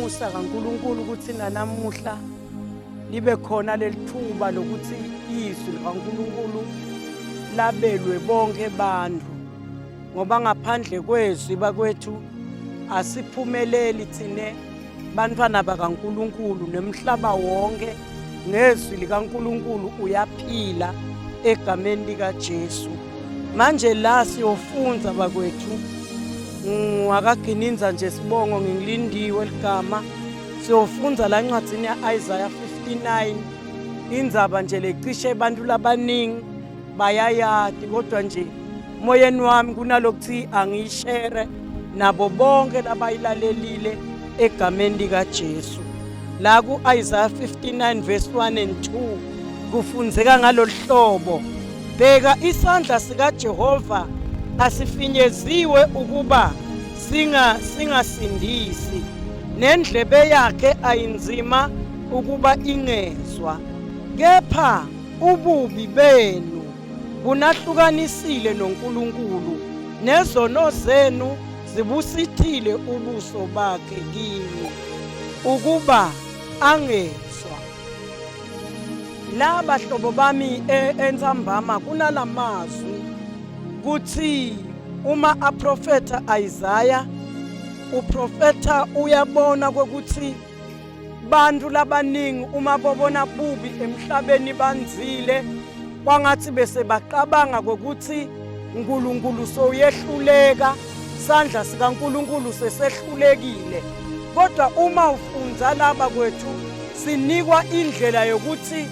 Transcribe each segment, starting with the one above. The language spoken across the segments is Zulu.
Umusa kaNkulunkulu ukuthi nanamuhla libe khona lelithuba lokuthi izwi likaNkulunkulu labelwe bonke abantu ngoba ngaphandle kwezwi bakwethu asiphumeleli thine bantwana bakaNkulunkulu nomhlaba wonke ngezwi likaNkulunkulu uyaphila egameni likaJesu. Manje la siyofunza bakwethu ngwakaGininza nje sibongo ngingilindiwe ligama siyofunza la ncwadzini ya-Isaya 59 indzaba nje lecishe abantu labaningi bayayati kodwa nje moyeni wami kunalokuthi angiyishere nabo bonke labayilalelile egameni likaJesu. La ku-Isaya 59 verse 1 and 2 kufunzeka ngalolu hlobo: bheka isandla sikaJehova asifinyeziwe ukuba singasindisi, nendlebe yakhe ayinzima ukuba ingezwa, kepha ububi benu bunahlukanisile noNkulunkulu, nezono zenu zibusithile ubuso bakhe kini ukuba angezwa. La bahlobo bami entsambama kunalamazwi kuthi uma aprofetha Isaiah uprofetha uyabona ukuthi Bantu labaningi uma bobona bubi emhlabeni banzile kwangathi bese baqabanga kokuthi uNkulunkulu sowuyehluleka, sandla sikaNkulunkulu sesehlulekile. Kodwa uma ufunza laba kwethu sinikwa indlela yokuthi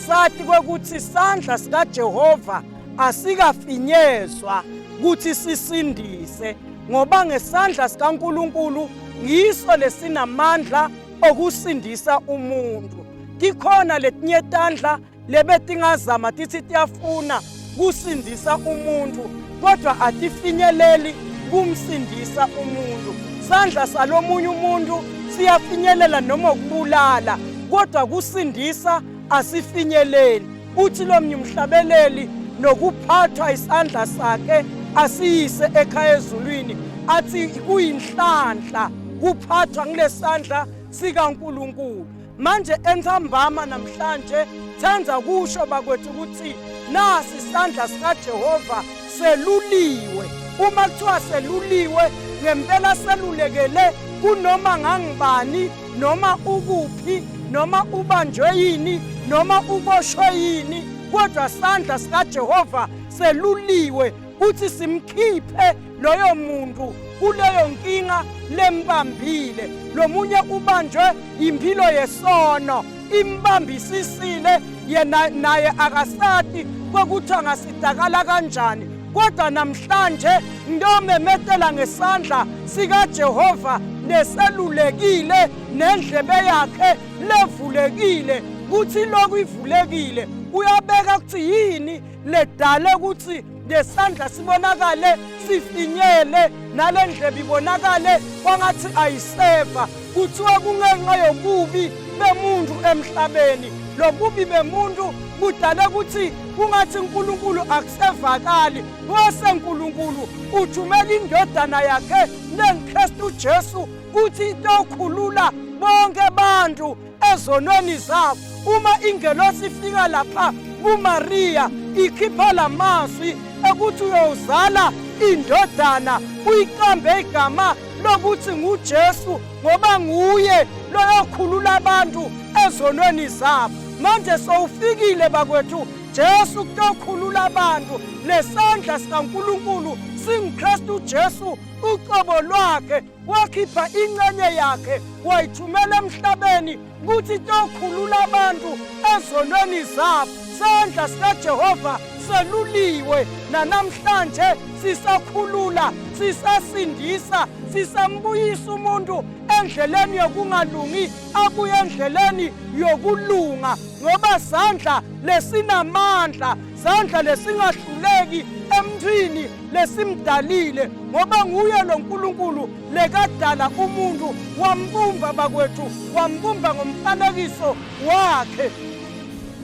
sathi kwekuthi sandla sikaJehova asikafinyezwa ukuthi sisindise ngoba ngesandla sikaNkulunkulu ngiso lesinamandla okusindisa umuntu. Tikhona letinye tandla lebetingazama tithi tiyafuna kusindisa umuntu kodwa atifinyeleli kumsindisa umuntu. Sandla salomunye umuntu siyafinyelela noma ukubulala kodwa kusindisa asifinyeleli. Uthi lomnye umhlabeleli nokuphathwa isandla sakhe asiyise ekhaya ezulwini athi kuyinhlanhla kuphathwa ngilesandla sikaNkulunkulu. Manje entsambama namhlanje thanda kusho bakwethu ukuthi nasi isandla sikaJehova seluliwe. Uma kuthiwa seluliwe ngempela selulekele kunoma ngangibani noma ukuphi noma ubanjwe yini noma uboshwe yini, kodwa sandla sikaJehova seluliwe kuthi simkhiphe loyo muntu kuleyo nkinga lembambile. Lomunye ubanjwe impilo yesono imbambisisile yena naye akasati kwekuthi angasidakala kanjani, kodwa namhlanje ngiyomemetela ngesandla sikaJehova neselulekile nendlebe yakhe levulekile kuthi lokhu ivulekile uyabeka ukuthi yini ledale ukuthi lesandla sibonakale sifinyele nale ndlebe ibonakale kwangathi ayiseva. Kuthiwa kungenxa yobubi bemuntu emhlabeni. Lobubi bemuntu budale ukuthi kungathi uNkulunkulu akusevakali. Wase uNkulunkulu uthumela indodana yakhe lengiKristu Jesu kuthi itokhulula bonke abantu ezonweni zabo. Uma ingelosi ifika lapha kuMariya ikhipha lamazwi ekuthi uyozala indodana uyiqambe igama lokuthi nguJesu ngoba nguye loyokhulula abantu ezonweni zabo. Manje sowufikile bakwethu Jesu kutokhulula abantu. Lesandla sikaNkulunkulu singuKristu Jesu uqobo lwakhe wakhipha ingxenye yakhe wayithumela emhlabeni ukuthi tokhulula abantu ezonweni zabo. Sandla sikaJehova seluliwe nanamhlanje sisakhulula, sisasindisa, sisambuyisa umuntu endleleni yokungalungi abuye endleleni yokulunga, ngoba sandla lesinamandla, sandla lesingahluleki emntwini lesimdalile, ngoba nguye lo Nkulunkulu lekadala umuntu wambumba bakwethu, wambumba ngomfanekiso wakhe.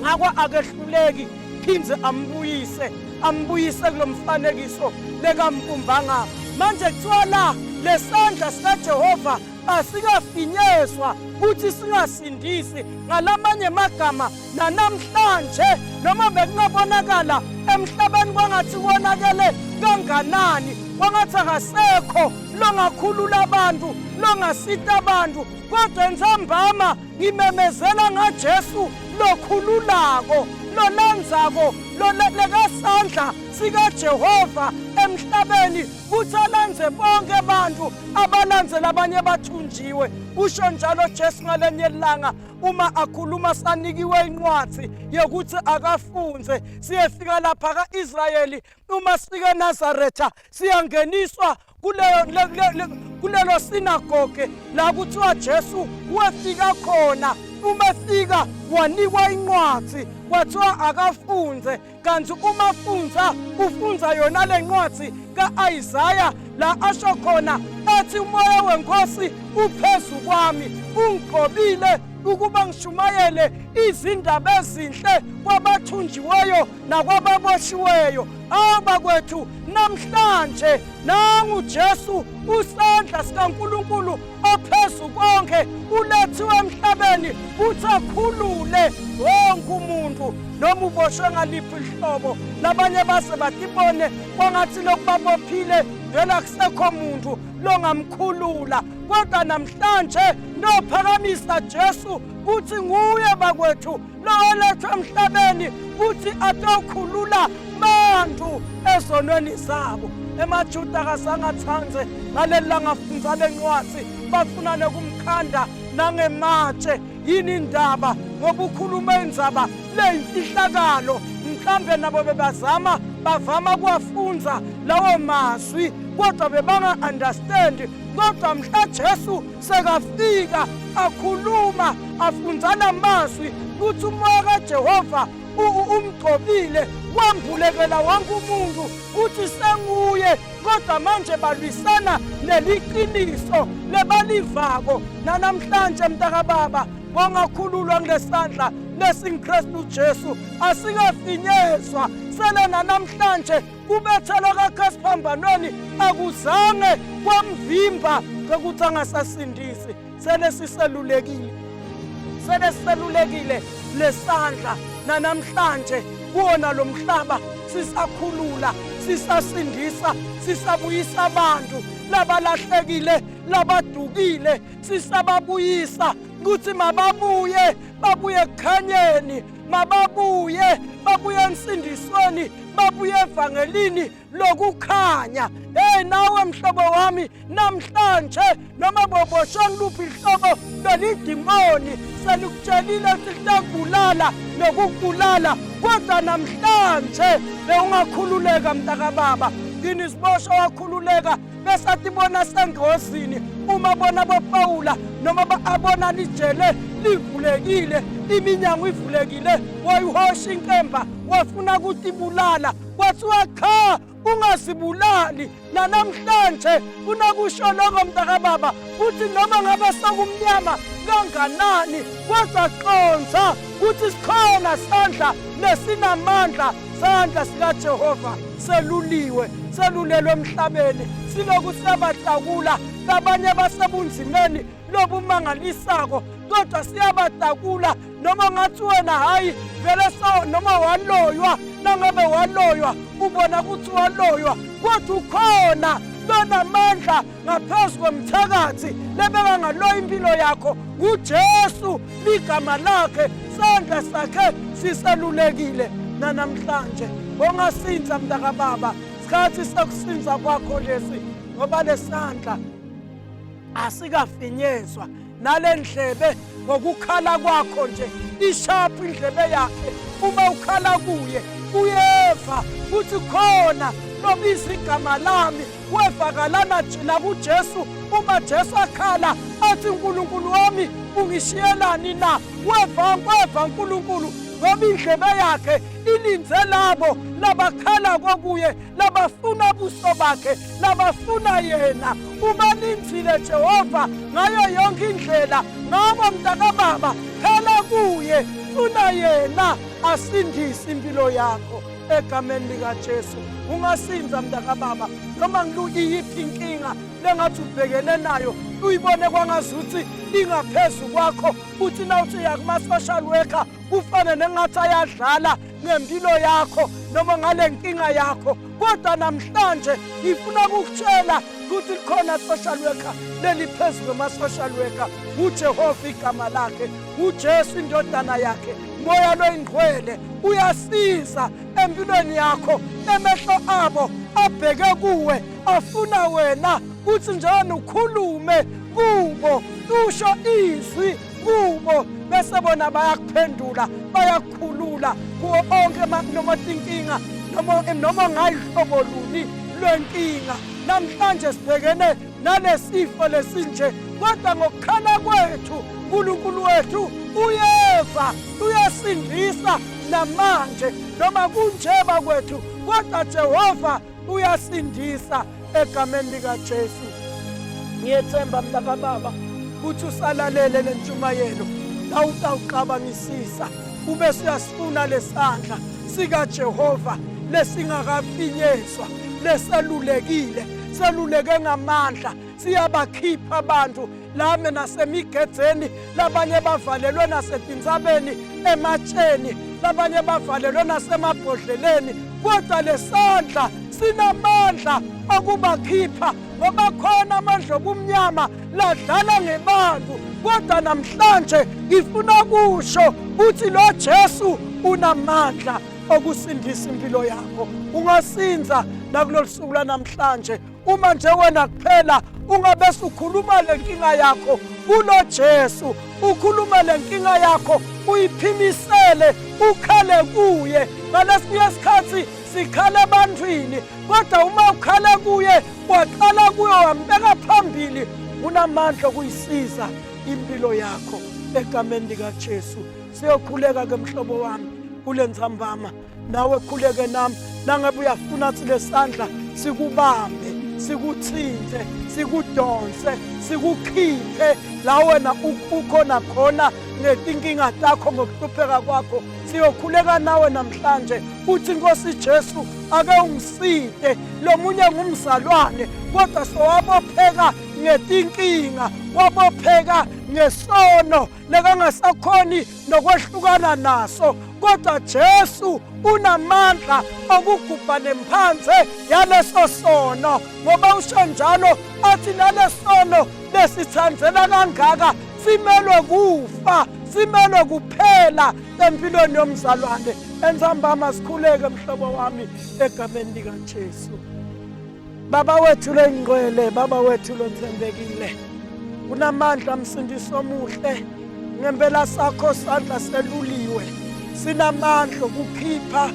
Ngakho akehluleki phindze ambuyise, ambuyise kulo mfanekiso lekambumba ngawo. Manje kuthiwa la lesandla sikaJehova Asikafinyezwa ukuthi singasindisi. Ngalamanye amagama, nanamhlanje noma bekungabonakala emhlabeni kwangathi konakele kanganani, kwangathi akasekho longakhulula abantu, longasita abantu, kodwa entsambama ngimemezela ngaJesu lokhululako, lolandzako, lolekasandla sikaJehova emhlabeni kuthi alandze bonke abantu, abalandzela abanye bathunjiwe. Usho njalo Jesu ngalenye ilanga uma akhuluma, sanikiwe incwadi yokuthi akafunze. Siyefika lapha ka-Israyeli, uma sifika eNazaretha siyangeniswa kulelo sinagoge la kuthiwa Jesu wefika khona. Uma efika wanikwa incwadi, kwathiwa akafunze, kanti uma funza ufunza yona le ncwadi ka-Isaya la asho khona athi, umoya wenkosi uphezu kwami, ungigqobile ukuba ngishumayele izindaba ezinhle kwabathunjiweyo nakwababoshiweyo. Abakwethu, namhlanje nangu Jesu, usandla sikaNkulunkulu ophezu konke, ulethiwe emhlabeni kuthi akhulule wonke umuntu noma uboshwe ngaliphi ihlobo. Labanye base batibone kwangathi lokubabophile vele akusekho muntu longamkhulula, kodwa namhlanje nophakamisa Jesu kuthi nguye bakwethu lowalethwa emhlabeni kuthi atokhulula bantu ezonweni zabo. EmaJuda akazange athande ngaleli langa afunza le ncwadi, bafuna nokumkhanda nangematshe. Yini indaba? Ngoba ukhuluma indzaba leyimfihlakalo. Mhlambe nabo bebazama bavama kuwafunza lawo mazwi, kodwa bebanga-understand. Kodwa mhla Jesu sekafika akhuluma afunzana amazwi kuthi umoya kaJehova umgcobile, wambulekela wonke umuntu kuthi senguye. Kodwa manje balwisana neliqiniso lebalivako. Nanamhlanje mntakababa, bongakhululwa kulesandla lesingiKristu Jesu asikafinyezwa sele nanamhlanje. Kubethelwa kwakhe esiphambanweni akuzange kwamvimba ukuthi angasasindisi. Sele siselulekile, sele siselulekile lesandla nanamhlanje kuwona lo mhlaba, sisakhulula, sisasindisa, sisabuyisa abantu labalahlekile, labadukile, sisababuyisa ukuthi mababuye, babuye ekukhanyeni, mababuye, babuye ensindisweni, babuye evangelini lokukhanya. Hey nawe mhlobo wami, namhlanje noma boboshwe ngiluphi ihlobo lelidimoni selikutshelile ukuthi litakubulala nokukubulala, kodwa namhlanje bewungakhululeka mntakababa. Kini siboshwa wakhululeka bese atibona sengozini uma bona boPawula noma abona lijele livulekile, iminyango ivulekile, wayihosha inkemba wafuna ukutibulala, kwathiwa cha, ungazibulali. Nanamhlanje kunakusho lokho mntakababa, kuthi noma ngabe sokumnyama kanganani, kodwa qonza kuthi sikhona sandla lesinamandla, sandla sikaJehova seluliwe, selulelwe emhlabeni, siloku siyabatakula labanye basebunzimeni lobumangalisako, kodwa siyabatakula. Noma ngathi wena hayi vele so, noma waloywa, nangabe waloywa ubona ukuthi waloywa, kodwa ukhona lonamandla ngaphezu komthakathi lebekangaloya impilo yakho, nguJesu ligama lakhe, sandla sakhe siselulekile nanamhlanje. Ongasinza mntakababa, sikhathi sokusinza kwakho lesi, ngoba lesandla asikafinyezwa nale ndlebe. Ngokukhala kwakho nje ishaphu indlebe yakhe, uma ukhala kuye uyeva kuthi khona lobiza igama lami. Wevakalana nakuJesu uma Jesu akhala athi, uNkulunkulu wami ungishiyelani na? Weva, weva uNkulunkulu, ngoba indlebe yakhe ilinze labo labakhala kokuye, labafuna buso bakhe, labafuna yena. Ubalinzile Jehova ngayo yonke indlela. Ngako mntakababa, khala kuye, funa yena asindise impilo yakho egameni likaJesu. Ungasinza mntakababa. Noma ngiluyiphi inkinga lengathi ubhekene nayo, uyibone kwangazuthi ingaphezu kwakho, uthi nawuthi uya kuma-social worker kufane nengathi ayadlala ngempilo yakho noma ngale nkinga yakho. Kodwa namhlanje ngifuna ukukutshela ukuthi likhona social worker leliphezu kwema-social worker, uJehova igama lakhe, uJesu indodana yakhe, Moya loyingcwele uyasiza empilweni yakho. Emehlo abo abheke kuwe, afuna wena kuthi njani ukhulume kubo, usho izwi kubo, bese bona bayakuphendula, bayakukhulula kuwo onke noma tinkinga noma ngayihlobo luni lwenkinga. Namhlanje sibhekene nalesifo lesinje, kodwa ngokukhala kwethu uNkulunkulu wethu uyeva, uyasindisa namanje. Noma kunjeba kwethu, kodwa Jehova uyasindisa egameni likaJesu. Ngiyethemba mntakababa ukuthi usalalele le ntshumayelo, nawutawuqabangisisa ube suyasifuna lesandla sikaJehova lesingakafinyezwa, leselulekile, seluleke ngamandla, siyabakhipha abantu lame nasemigedzeni, labanye bavalelwe nasetintsabeni ematsheni, labanye bavalelwe nasemabhodleleni, kodwa lesandla sinamandla okubakhipha, ngoba khona amandla obumnyama ladlala ngebantu. Kodwa namhlanje ngifuna kusho ukuthi lo Jesu unamandla okusindisa impilo yakho. Ungasinza nakulolu suku lanamhlanje uma nje wena kuphela ungabe usukhuluma le nkinga yakho kulo Jesu, ukhulume le nkinga yakho, uyiphimisele, ukhale kuye. Ngalesinye isikhathi sikhala ebantwini, kodwa uma ukhala kuye, waqala kuye, wambeka phambili, unamandla okuyisiza impilo yakho egameni likaJesu. Siyokhuleka ke mhlobo wami kule ntsambama, nawe khuleke nami nangabe uyafuna thi lesandla sikubambe, sikuthinte, sikudonse, sikukhiphe la wena ukhona khona ngetinkinga takho, ngokuhlupheka kwakho. Siyokhuleka nawe namhlanje, uthi Nkosi Jesu ake ungiside. Lo munye ngumzalwane, kodwa sowabopheka ngetinkinga, wabopheka ngesono lekangasakhoni nokwehlukana naso, kodwa Jesu unamandla okugubha nemphanze yaleso sono, ngoba usho njalo athi nalesono besithandzela kangaka simelwe kufa, simelwe kuphela empilweni yomzalwane. Entsambama sikhuleke mhlobo wami egameni likaJesu. Baba wethu lengcwele, Baba wethu lothembekile, unamandla msindisi omuhle, ngempela sakho sandla seluliwe, sinamandla okukhipha,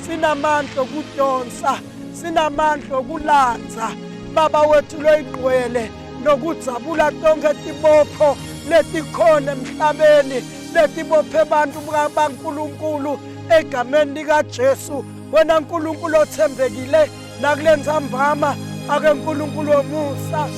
sinamandla okudonsa, sinamandla okulanza. Baba wethu loyingcwele, nokudzabula tonke tibopho letikhona emhlabeni letibophe abantu baNkulunkulu egameni likaJesu. Wena Nkulunkulu othembekile, nakule ntsambama ake Nkulunkulu womusa